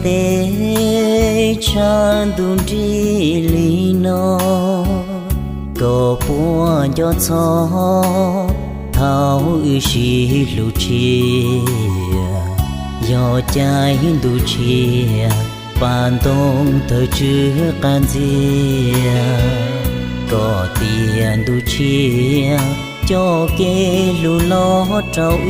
teb tshaj ntuj nrig li no, kom puas nco txog thaum wb sib hlub tshiab. Yog caij ntuj tshiab, pas ntoo tawg tsw qab ntxiag, kom tiam ntuj tshiab coj kev hlub los rau wb.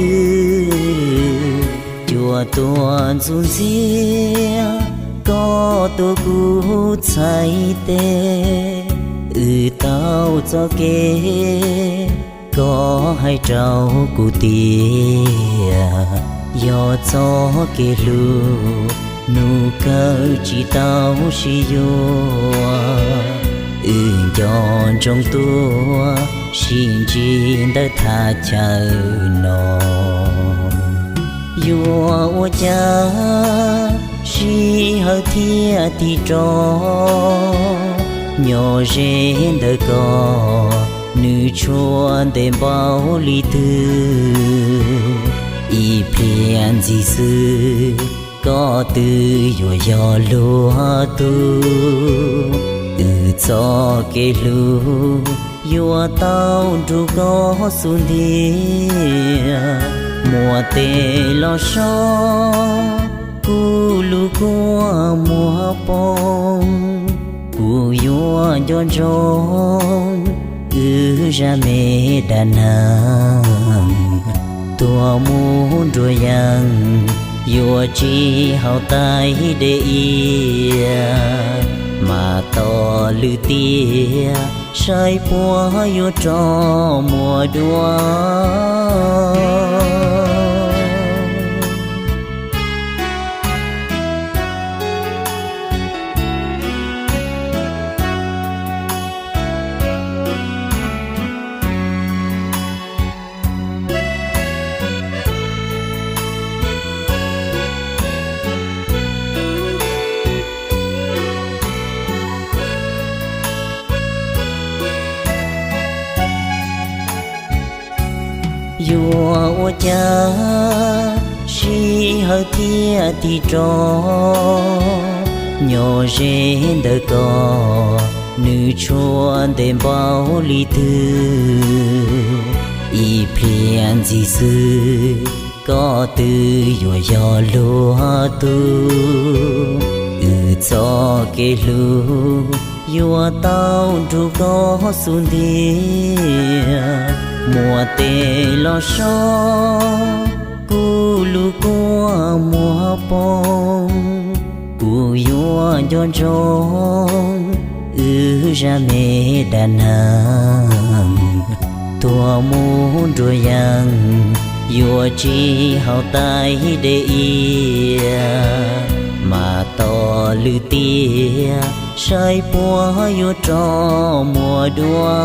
Cua tuaj ntxuav ntxiag, koj tuaj kuv txhais tes, wb taug txoj kev koj hais rau kuv tias, yog txoj kev hlub nus kawg tsis tau sib yuav. Wb nco ntsoov tuaj sib ntsib ntawm thaj chaw no, yuav ua cas sij hawm thiaj tig rov. Nyob ze ntawm koj, nws tshua ntev npaum li twg, ib pliag ntxiv xwb koj twb yuav yog luag tug. Wb txoj kev hlub yuav tau nrug koj xub ntiag. Muaj tes los so, kuv lub kua muag poob, kuv yuav nco ntsoov wb zaj me dab neeg. Tuag mus nruas yees, yuav tsis haum tais dej iav, mas tos lwm tiam saib puas yuav rov muaj dua. Yuav ua cas sij hawm thiaj tig rov, nyob ze ntawm koj, nws tshua ntev npaum li twg, ib pliag ntxiv xwb koj twb yuav yog luag tug. Wb txoj kev hlub yuav tau nrug koj xub ntiag. Muaj tes los so, kuv lub kua muag poob, kuv yuav nco ntsoov wb zaj me dab neeg. Tuag mus nruas yees, yuav tsis haum tais dej iav, mas tos lwm tiam saib puas yuav rov muaj dua.